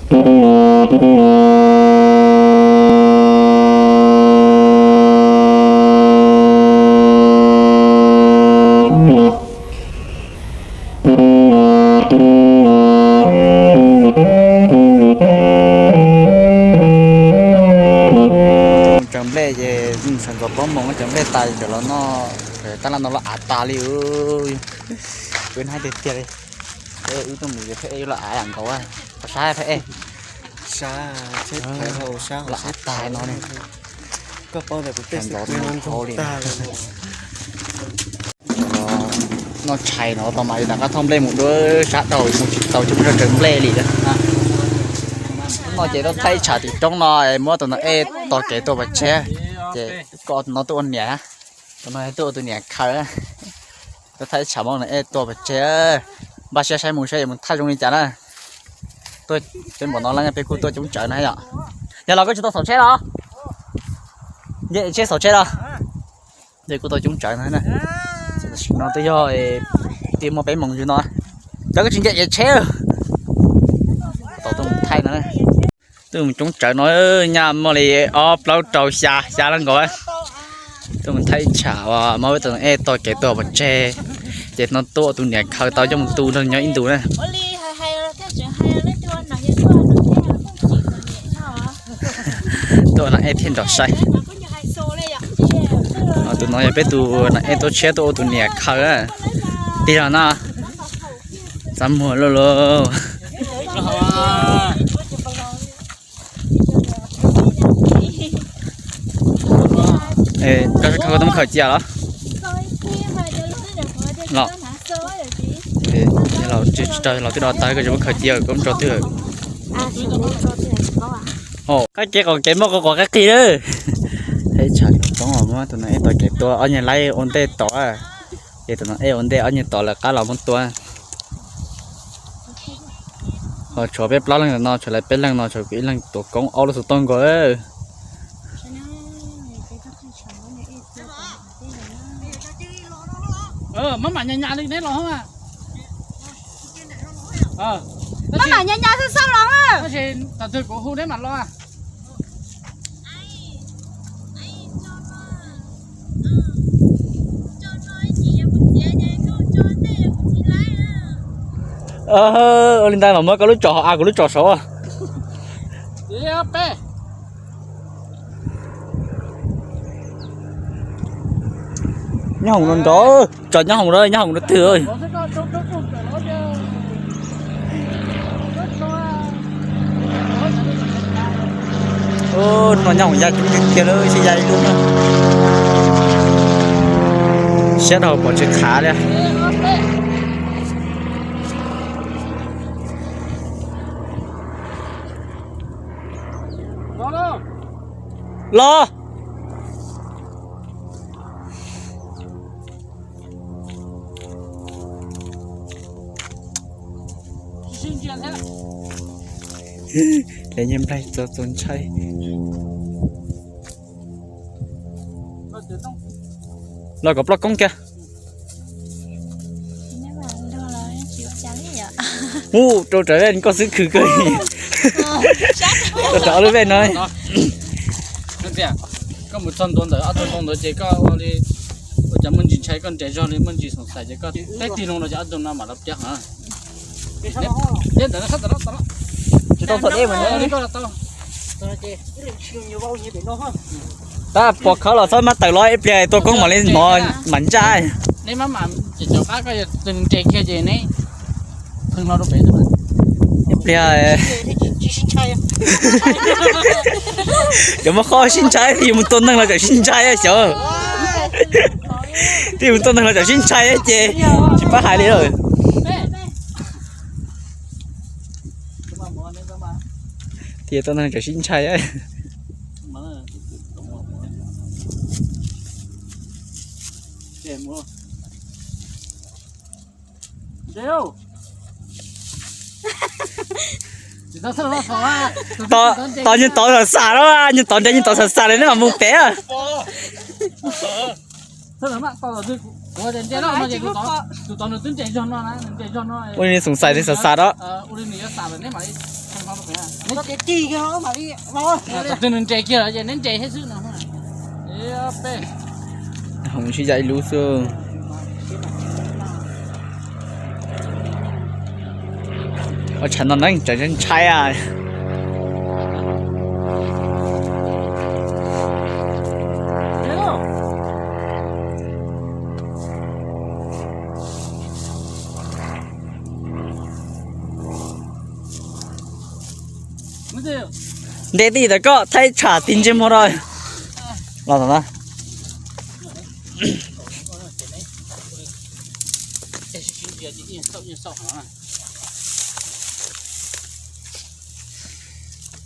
Tsaws nplej ces sawv ntxov plaub moos tsaws nplej tas tseem los noj, tab laj no los av tas li. Kuv hais tiag tiag li, wb tuaj mus ces pheej ej yuav los av nkaus, pab sab pheej ej, los av tas no ne. Ntxov hau li. Noj tshais no tau mas li tas qab thauj nplej mus dua sab dhau mus tsis tau coj mus tsaws nplej li. No ces tuaj thaij ib tsham tim roob no, muab tus no ej tos kev tuaj pov tseg, ces koj tus no tuaj ua niam, tus no tuaj ua tus niam khaws. Tuaj thaij ib tsham muab no ej tuaj pov tseg, npaj siab saib mus saib yuav mus thaij zoo li cas na. Tuaj peb npaum no leej peb kuj tuaj coob tsawv na yom. Yog los koj tsis tau xauv tsheb los? Nce tsheb xauv tsheb los. Peb kuj tuaj coob tsawv no na. Tam sim no twb yog twb muaj peb moos ntsis no. Cov koj tsis nce tsheb. Tau tuaj mus thaij no. Twb mus coob tsawv no, nyaj muaj li ob plaub rau xya xya leej nkaus. Tuaj mus thaij ib tsham uas muab peb tus no ej tos kev tuaj pov tseg, ces no tuaj tus niam khaws tau coj mus tu nrog nyob ib ntus na. Tuaj no ej thiaj nrog saib. Tus no yog peb tus no ej tuaj tshiab tuaj ua tus niam khaws. Tig los no, txaj muag luj luj. Koj tsis muab khaws cia los? Los, los twb do tag koj tsis muab khaws cia koj muab tso twg. Qab kev qos kev muaj qos qos qab qig lawm. Thaij ib tsham tsob muab tus no ej tos kev tua ob nyuag laib ua ntej tod. Ces tus no ej ua ntej ob nyuag tod lawv qab los muab tua. Ho tshuav peb plaub leeg no, tshuav lawv peb leeg no, tshuav kuv ib leeg tuav koob aub lub xov tooj nkaus. Maj mam nyas nyas li neb los. Maj mam nyas nyas xwb xwb los. Tab sis thaum twg kuv hu neb mam los. Ua li ntawd mas muab koj lub tsom hauv, kuv lub tsom saud. Nyob hoom no nrov, tsom nyob hoom na, nyob hoom no twg. Hnub no nyob hoom ya coob tiag tiag lawm, sib ya ib lub na. Siab dhau pom tsis khav li. Los. Lawv nyiag nplaig txaus txaus ntshai. Los kom ploj koob kiag. Ub, rau rawv koj xwb khwv kawg. Rau rawv ob lub vej no. Koj mus txog ntua ntawm ob tug ntoo ntawd ces koj ua li, ua cas muaj ntsis ntshai koj nres zog li muaj ntsis xoom xais ces koj teb tig loo no ces ob tug no mam los pab hov. Tsis tau txog deb mas. Tab pom khawv los txhob mab tawm los ib pliag tua koob mam li mov mam ntsaj. Neb mab mam ces cov qab koj yog tus nres kiag ces neb pheej hlo rau pem. Ib pliag cov muaj qhov sib ntshai, yus mus tua neeg los tseem sib ntshai xyov. Twb yus mus tua neeg los tseem sib ntshai ces tsis pab hais li lawm. Tias tua neeg tseem sib ntshai. Tos nyuag tod xam xam lawm, nyuag tod nres nyuag tod xam xam li neb mam mus pem. Ua li xoom xais li xam xam da. Neb tsis, twb nws nres kiag los ces neb nres thiab xwb no. Hoom sib yaim lub xwb. Ua tshav no neeg tseem ntshai a. Nte tij tawm koj thaij tsham tig ntsej muag rau. Los tom no.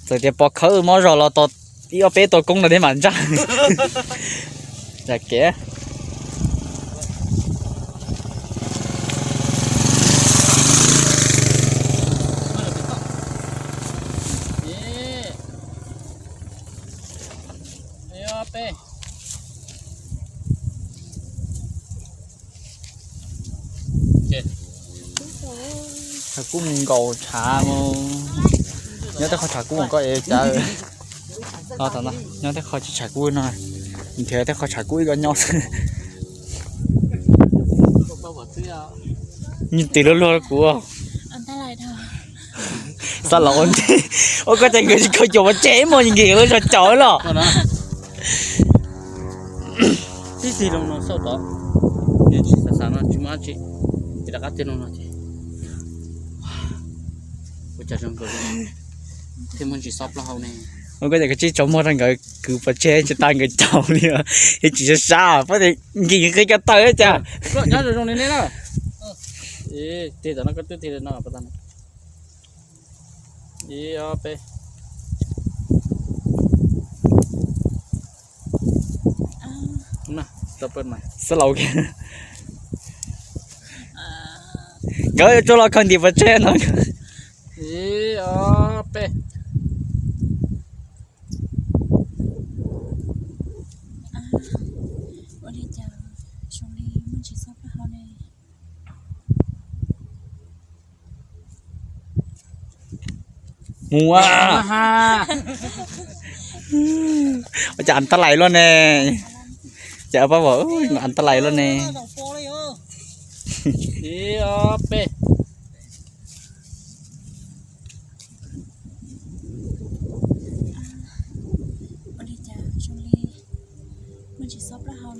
Txawm tias pov khawv mob zog los tos ib ob peb tua koob no deb mam ntsaj. Yam kev. Tshav kub mus nkaus tshav mus. Nyob tej qhov tshav kub mus koj ev cas. Nyob tej qhov tsis tshav kub no. Nrhiav tej qhov tshav kub ib koj nyob xwb. Nws twb luag luag kuv. Xa los ua ntej. Ua koj cas nkawd tsis khaws caum pov tseg ib mos nkees lawv zog caum los. Tib tig loo no xauj tod, nws tsis xav xav no tsis muaj dab tsi, ces rov qab tig loo no ces ua cas zoo nkaus li thiaj muaj ntsis xob plaub hau ne. Ua koj cas koj tsis tso muag rau nkawd kwv pov tseg tsis tas nkawd caum li, es tsis sab sab pab tias nkim qi cov taw cas. Nyob zoo zoo li ne na. Tig tom no koj twb tig li no. Ib ob peb. Xab laus kiag. Nkawd yuav tsuas los khaws ntim pov tseg no. Ib ob peb. Mus a. Ua cas an tab lais luaj ne. Cas pab vom an tab lais luaj ne. Ib ob peb.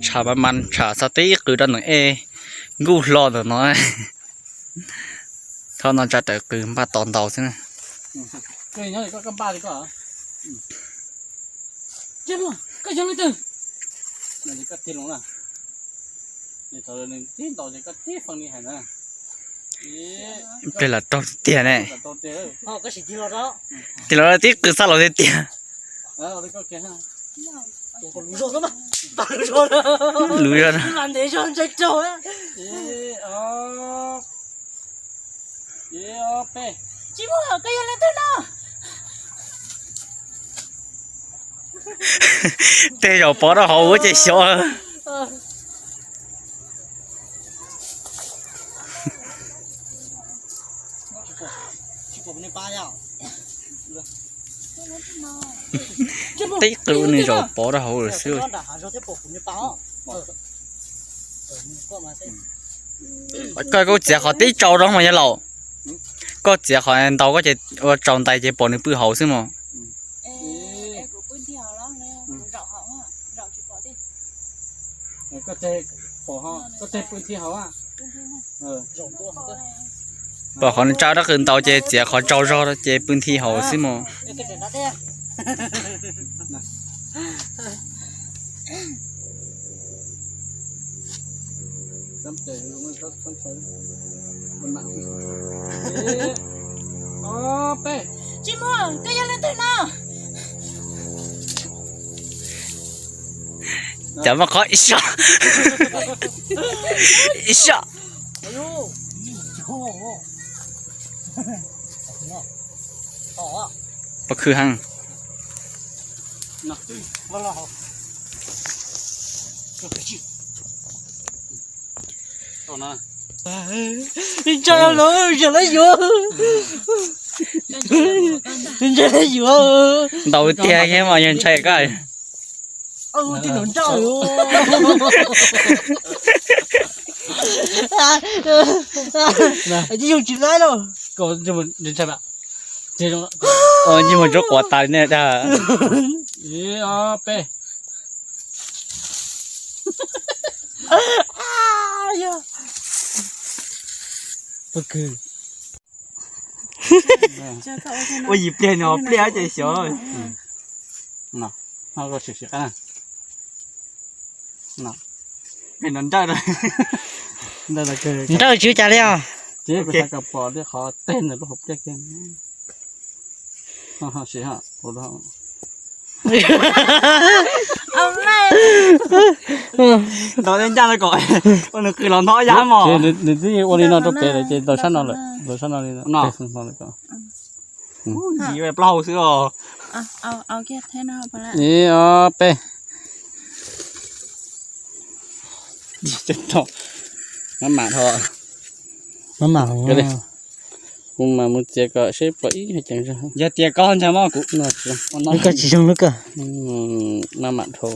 Tshav mas mas tshav xa tib qws rau ntawm ej nkuj hlo ntawm no. Thaum no tsa raws qws npaj tos ntaus xwb na. Ib pliag los raug tiag ne. Tig los tib qws xa los tiag tiag. Lus zog. Tej zaum pov rau hauv ua ces xyov. Tib qws ua nws zaum pov rau hauv lawm xwb. Koj kuj txiav qhov tib tsaus rau mas yog laus. Koj txiav qhov ntau koj ces ua tsaus ntais ces pom nws pw hauv xwb mos. Pom qhov nws tsa rab qws ntau ces txiav qhov tsaus zog ces pw nthi hauv xwb mos. Tsis muaj, koj yog leej twg no? Cas muaj qhov ib soj, ib soj. Pov khw heev. Ntsa los yog lawv yuav. Ntshai yuav. Ntau tiag, yog mas yog ntshai koj. Ntshai. Ntshai mus rub quav tas li nej dag. Peb. Ua yim pliag no pliaj ces xyov. Sim qab. Peb no nrawj, nrawj tsw cas li os. Ces peb xav kom pom li qhov teg ntawm lub hauv pliaj kiag. Ntaus ncaj no kom ua nws qw los nthob yab mos. Nws twb ua li no rau pem lawm ces ntaus sab no lawm, ntaus sab no li no. Ntxiv plaub hau xwb os. Ib ob peb. Maj mam dhau. Maj mam. Kuv mam mus txiav kom seb pom ib hais ceev zog. Yog tias koj ntshe moj kuv no. Lub koj tsis zoo lub koj. Maj mam dhau.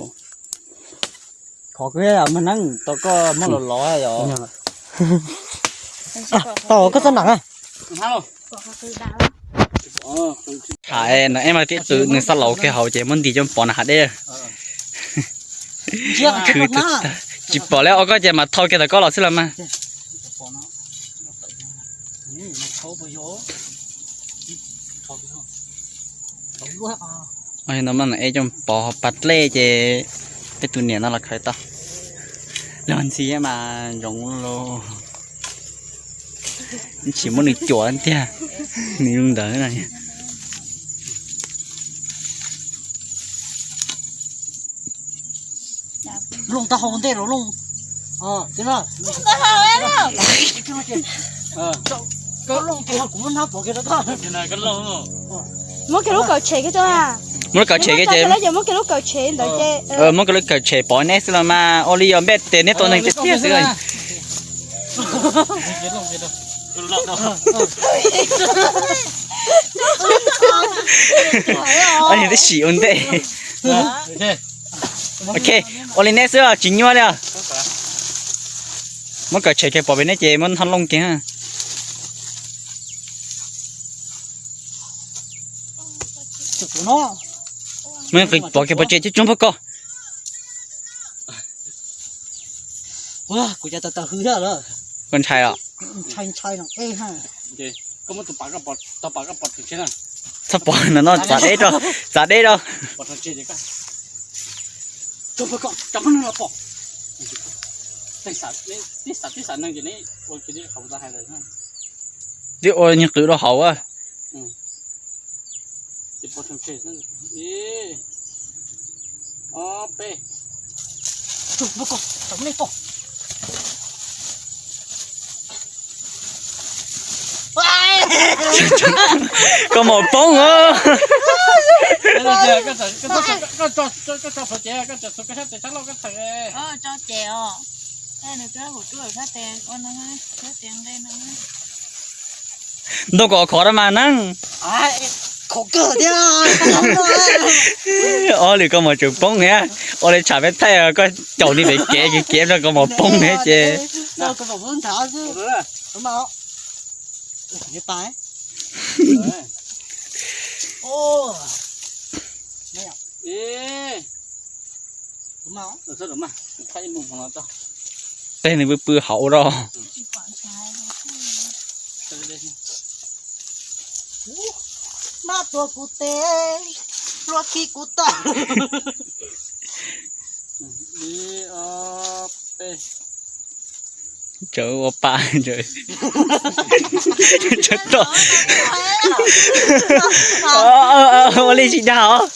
Qhov koj mag neeb tau koj muab los lov yom. Tau koj txoj nam. Hais no es mas tib tw nws xab laus kiag hauv ces muab nti coj pov na hav deb. Khwv tsis pom li os, koj ces mas thau kiag tau koj los xwb los mas. No mas es coj pov pas dlej ces peb tus niam no los khaws tau. Los ntxhi mas ntsoov los tsis muab nws cuam tiag, nws zoo ntawd no. Looj tau hau ntej los looj. Muab kiag lub kawm tshem kiag rau. Muab lub kawm tshem kiag ces muab kiag lub kawm tshem ntawd ces. Muab kiag lub kawm tshem pov neb xwb los mas ua li yog npej tes neb tua neeg tiag tiag xwb. Ib sim ua ntej. Ok, ua li neb xwb tsis nyuaj li. Muab kawm tshem kiag pov pem neb ces muab nthoj looj kiag. Muab pov kiag pov tseg coob coob npawg koj. Kuv cov taw taw hwj thiab lawm. Koj ntshai os? Ntshai ntshai no. Txhob pov no no, txav deb rau, txav deb rau. Twb ua nyuag qws rau hauv a. Koj mom poob os. Ntoo kom khov rau mas neeb. Ob lwm koj mom tseem poob thiab. Ua li tsham peb thaij koj caum li pem kev kev kev rau koj mom poob thiab ces. Tej nws pw pw hauv rau. Mab tua kuv tes, hlua khi kuv tag. Tsawv ua pa, tsawv to. Ua li tsis dag os.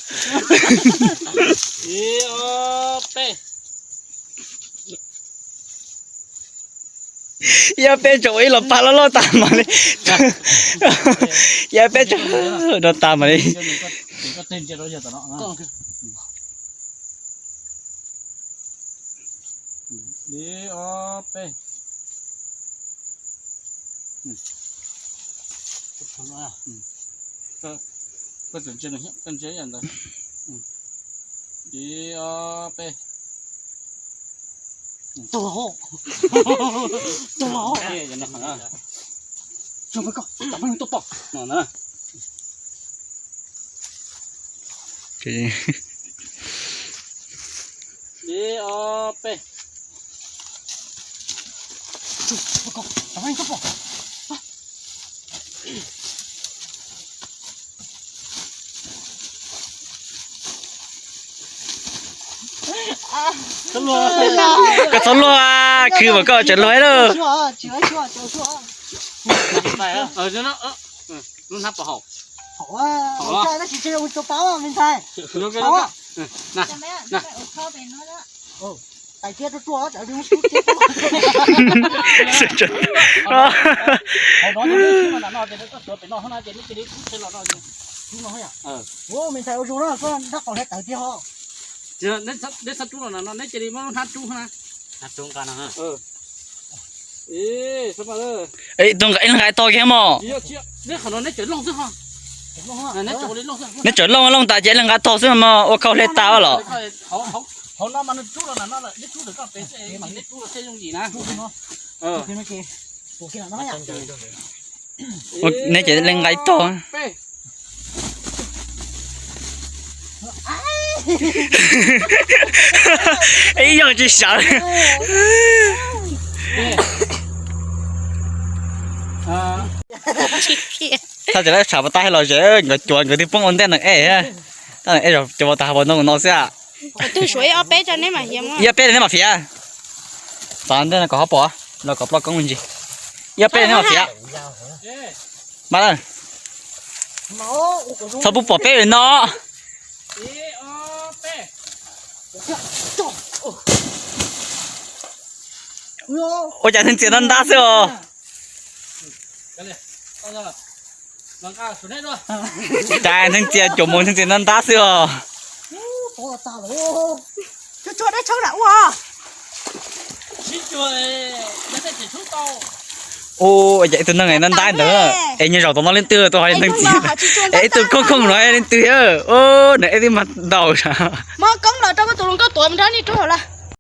Yog peb tseem ua ib los pag loj loj tas mam li. Yog peb tseem no tas mam li. Koj tseem ntsia, koj ntsia ib yam ntawd. Ib, ob, peb. Tau los. Tau los. Tau los. Tuaj pom no na. Ib, ob, peb. Koj txhob luag, khwv mas koj tseem luag lawm. Neb txhob rub los no, neb cia li muab lub hnab rub na. Ib tug nqa ib leeg nqa ib tog kiag mog. Neb tseem looj, looj tas ces ib leeg nqa tog xwb mas ua khau hle tas los. Neb ces ib leeg nqa ib tog. Ib yog tsis sawv. Thaj tseem lawv tshav pas tas los ces nkawd cuav nkawd twb poob ua ntej no es. Tab es cov pas tas hauv pas ntoo no xwb. Ib ob peb neb mam fiav. Txav ntej no kom ho pom los kom ploj koob me ntsis. Ib ob peb neb mam fiav. Mas txhob pub pom peb no. Ua cas neeg txias ntab ntab xwb os. Cas neeg txias cuam mus neeg txias ntab ntab xwb os. Ua cas ib tug neeg ntab ntab ntawd es nyob zaum tau no leej twg tuaj ho neeg txias es ib tug khooj khooj no leej twg. Nws ib tug mas ntaus. Muab koob los rau koj tus hluas nkauj tuav mus nrog nej rub hauv lawm.